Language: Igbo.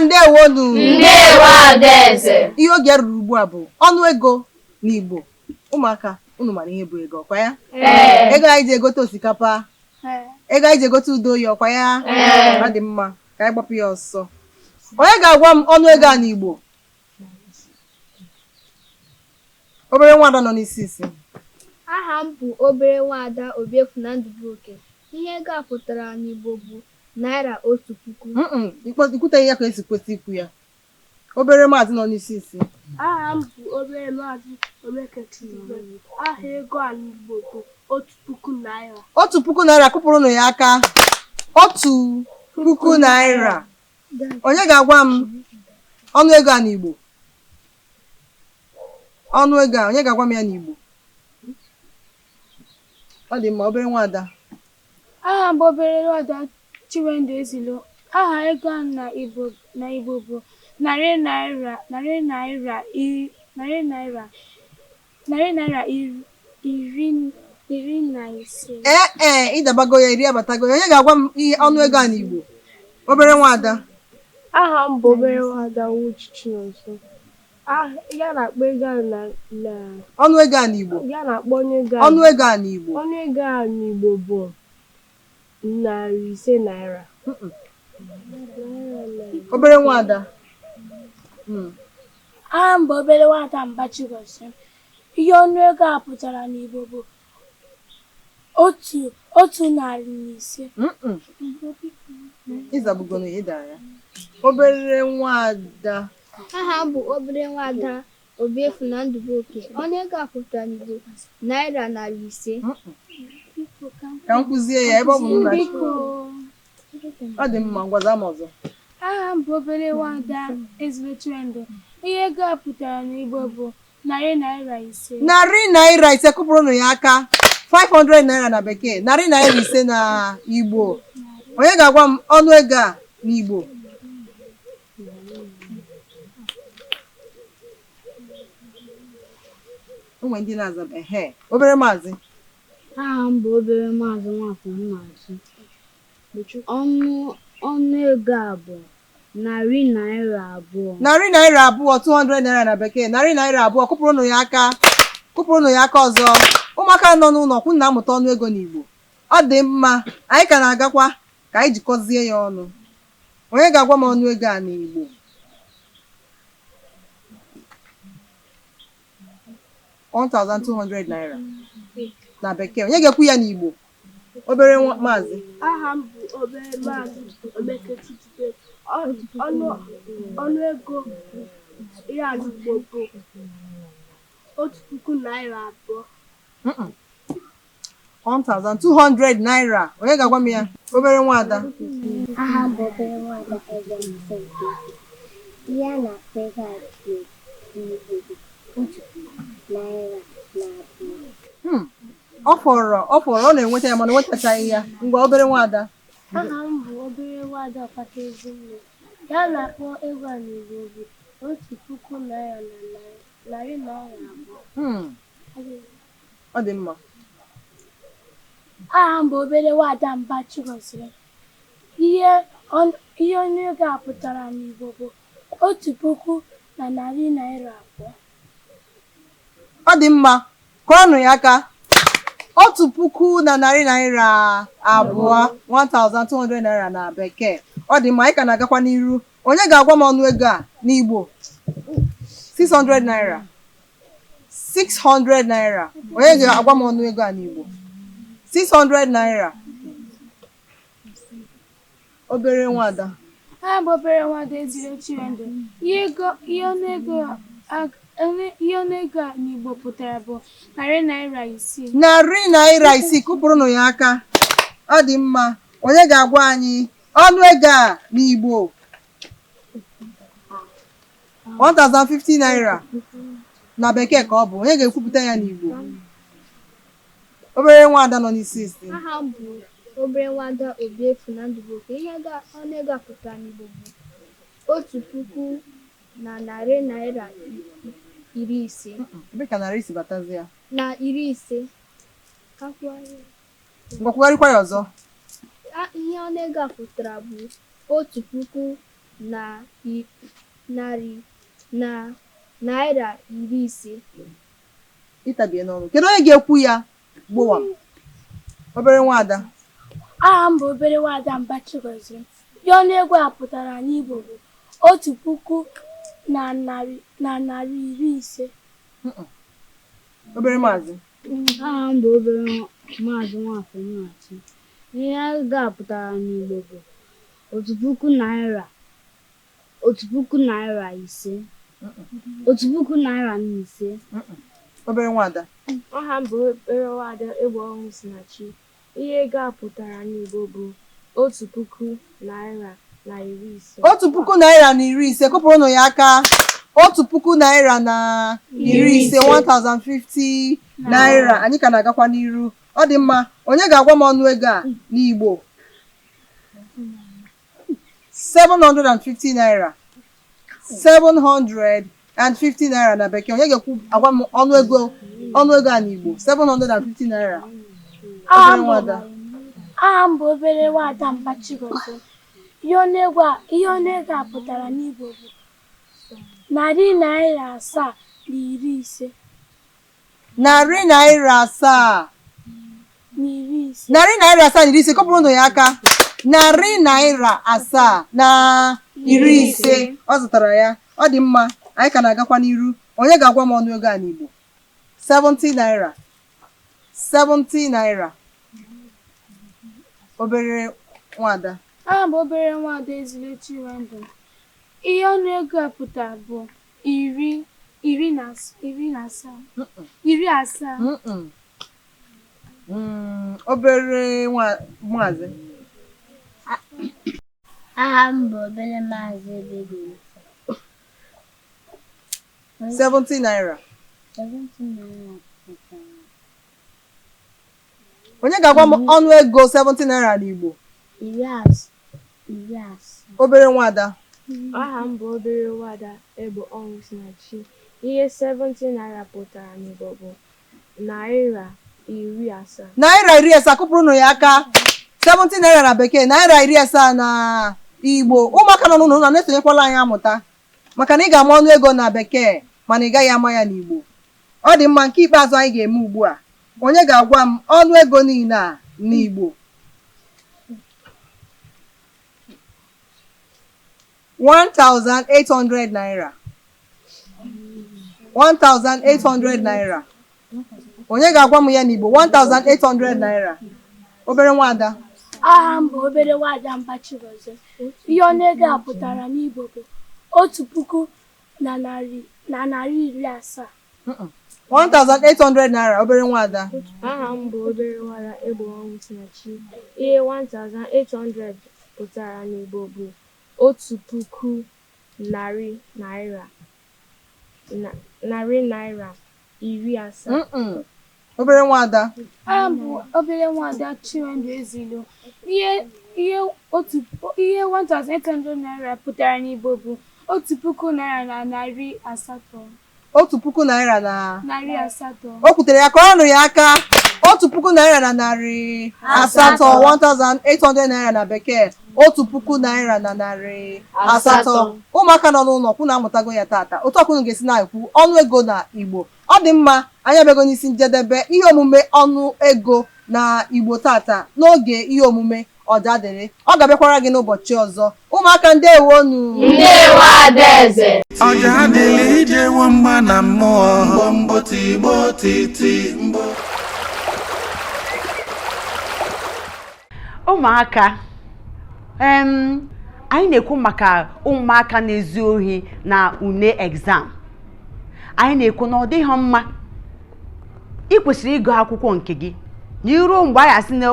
Ndewonu. Ndewo Adaeze. Ihe oge ruru ugbu a bụ ọnụ ego n'Igbo. Ụmụaka, unu mara ihe bụ ego, ọkwa ya? Ee. Ego anyị ji egote osikapa, ego anyị ji egote ude oyi, ọkwa ya? Ee. Ọ dị mma, ka anyị gbapụ ya ọsọ. Onye ga-agwa m ọnụ ego a n'Igbo? Obere nwada nọ n'isi isi. Aha m bụ obere nwaada Obiefuna Ndụbụoke. Ihe ego a pụtara n'Igbo bụ naira 1000. Ikwuteghị ya ka esi kwesị ikwu ya. Obere maazị nọ n'isi isi. Aha m bụ obere maazị Omeke Chidubem. Aha ego a n'Igbo bụ 1000 naira. 1000 naira, kụpụrụnụ ya aka. 1000 naira. Onye ga-agwa m ọnụ ego a n'Igbo? Ọnụ ego a, onye ga-agwa m ya n'Igbo? Ọ dị mma, obere nwaada. Aha m bụ obere nwaada Chinwendu Ezilo. Aha ego a na Igbo bụ narị naira 15. Ee, ịdabago ya, iri abatago ya. Onye ga-agwa m ihe ọnụ ego a n'Igbo? Obere nwaada. Aha m bụ obere nwaada Nwuchi Chinonso. Ya na-akpọ ego a na ọnụ ego a n'Igbo. Ya na-akpọ ọnụ ego a n'Igbo. Ọnụ ego a n'Igbo bụ 500 naira. Obere nwaada. Aha m bụ obere nwaada Mba Chigozie. Ihe ọnụ ego a pụtara n'Igbo bụ 105. Ịzabugonu ya, ịdara ya. Obere nwaada. Aha m bụ obere nwaada Obiefuna Ndụbụoke. Ọnụ ego a pụtara n'Igbo naira 500. Ka m kwụzie ya ebe ọ bụ nna. Ọ dị mma, ngwa zaa m ọzọ. Aha m bụ obere nwaada Ezilo Chinwendu. Ihe ego a pụtara n'Igbo bụ narị naira 5. Narị naira 5, kụpụrụnụ ya aka. 500 naira na bekee, narị naira 5 na Igbo. Onye ga-agwa m ọnụ ego a n'Igbo? O nwere ndị na-aza ehe. Obere maazị. Aha m bụ obere maazị Nwafọ Nnaji. Ọnụ ego a bụ narị naira 2. Narị naira 2, 200 naira na bekee, narị naira 2, kụpụrụnụ ya aka. Kụpụrụnụ ya aka ọzọ. Ụmụaka nọ n'ụlọ kwụ na-amụta ọnụ ego n'Igbo. Ọ dị mma, anyị ka na-agakwa ka anyị jikọzie ya ọnụ. Onye ga-agwa m ọnụ ego a n'Igbo? 1200 naira na bekee. Onye ga-ekwu ya n'Igbo? Obere maazị. Aha m bụ obere maazị Omeke Chidubem. Ọnụ ego ya n'Igbo bụ 1000 naira 2. 1200 naira. Onye ga-agwa m ya? Obere nwaada. Aha m bụ obere nwaada Eze. Ihe a na-akpọ ego a n'Igbo bụ 1000 naira 2. Ọ fọrọ, ọ na-enweta ya mana o nwetachaghị ya. Ngwa, obere nwaada. Aha m bụ obere nwaada Ọkpata Ezinne. Ya na-akpọ ego a n'Igbo bụ 1000 naira na narị naira 2. Ọ dị mma. Aha m bụ obere nwaada Mba Chigozie. Ihe ọnụ ego a pụtara n'Igbo bụ 1000 na narị naira 2. Ọ dị mma, kụọnụ ya aka. 1000 na narị naira 2, 1200 naira na bekee. Ọ dị mma, anyị ka na-agakwa n'iru. Onye ga-agwa m ọnụ ego a n'Igbo? 600 naira. 600 naira. Onye ga-agwa m ọnụ ego a n'Igbo? 600 naira. Obere nwaada. Aha m bụ obere nwaada Ezilo Chinwendu. Ihe ọnụ ego a n'Igbo pụtara bụ narị naira 6. Narị naira 6, kụpụrụnụ ya aka. Ọ dị mma. Onye ga-agwa anyị ọnụ ego a n'Igbo? 1050 naira na bekee ka ọ bụ. Onye ga-ekwupụta ya n'Igbo? Obere nwaada nọ n'isi isi. Aha m bụ obere nwaada Obiefuna Ndụbụoke. Ihe ọnụ ego a pụtara n'Igbo bụ 1000 na narị naira 50. Ebe ka narị isi batazi ya? Na 50. Ngwa, kwugharịkwa ya ọzọ. Ihe ọnụ ego a pụtara bụ 1000 na narị na naira 50. Ịtabie n'ọnụ. Kedu onye ga-ekwu ya? Gbowam. Obere nwaada. Aha m bụ obere nwaada Mba Chigozie. Ihe ọnụego a pụtara n'Igbo bụ 1,150. Obere maazị. Aha m bụ obere maazị Nwafọ Munachi. Ihe ego a pụtara n'Igbo bụ 1,000 naira, 1,000 naira 5, 1,000 naira na 5. Obere nwaada. Aha m bụ obere nwaada Egbe Ọnwụ Sinachi. Ihe ego a pụtara n'Igbo bụ 1,000 naira na 50. 1,000 naira na 50. Kụpụrụnụ ya aka. 1,000 naira na 50, 1050 naira. Anyị ka na-agakwa n'iru. Ọ dị mma. Onye ga-agwa m ọnụ ego a n'Igbo? 750 naira. 750 naira na bekee. Onye ga-ekwu agwa m ọnụ ego a n'Igbo? 750 naira. Aha Obere m bụ nwaada. Aha m bụ obere nwaada Mba Chigozie. Ihe ọnụego a pụtara n'Igbo bụ 750. 700. Na 50. 750. Kụpụrụnụ ya aka. 750. Ọ zụtara ya. Ọ dị mma. Anyị ka na-agakwa n'iru. Onye ga-agwa m ọnụ ego a n'Igbo? 70 naira. 70 naira. Obere nwada. Aha m bụ obere nwaada Ezile Chinwendu. Ihe ọnụego a pụtara bụ iri iri na 70, 70. Obere nwa maazị. Aha m bụ obere maazị Ebedin. 70 naira. 70 naira pụtara Onye ga-agwa m ọnụ ego 70 naira n'Igbo? 70. Obere nwada. Aha m bụ obere nwada Egbe Ọnwụ Sinachi. Ihe 70 naira pụtara n'Igbo bụ naira 70. Naira 70. Kụpụrụnụ ya aka. 70 naira na bekee, naira 70 na Igbo. Ụmụaka nọ n'ụlọ ụlọ na-esonyekwala anyị amụta, maka na ị ga-ama ọnụ ego na bekee, mana ị gaghị ama ya n'Igbo. Ọ dị mma. Nke ikpeazụ anyị ga-eme ugbu a, onye ga-agwa m ọnụ ego niile a n'Igbo? 1800 naira. 1800 naira. Onye ga-agwa m ya n'Igbo? 1800 naira. Obere nwada. Aha m bụ obere nwaada Mba Chigozie. Ihe ọnụego a pụtara n'Igbo bụ 1,170. 1800 naira. Obere nwada. Aha m bụ obere nwada Egbe Ọnwụ Sinachi. Ihe 1800 pụtara n'Igbo bụ 1,100 naira 170. Obere nwada. Aha m bụ obere nwada Chinwendu Ezilo. Ihe 1800 naira pụtara n'Igbo bụ 1,800. 1,000 naira na 800. O kwutere ya. Kọrọnụ ya aka. 1,800, 1800 naira na bekee, 1,800. Ụmụaka nọ n'ụlọ kwụ na-amụtago ya tata otu ọkụnụ ga-esi na-ekwu ọnụ ego na Igbo. Ọ dị mma. Anyị abịago n'isi njedebe ihe omume ọnụ ego na Igbo tata n'oge ihe omume Ọjadịrị. Ọ ga-abịakwara gị n'ụbọchị ọzọ. Ụmụaka, ndewonu. Ndewo, Adaeze. Ọja adịla ije wo mgba na mmụọ mgbo mgbo tigbo titi mgbo. Ụmụaka, anyị na-ekwu maka ụmụaka na-ezu ohi na ule exam. Anyị na-ekwu na ọ dịghị mma. Ị kwesịrị ịgụ akwụkwọ nke gị na iruo mgbe anyị asị na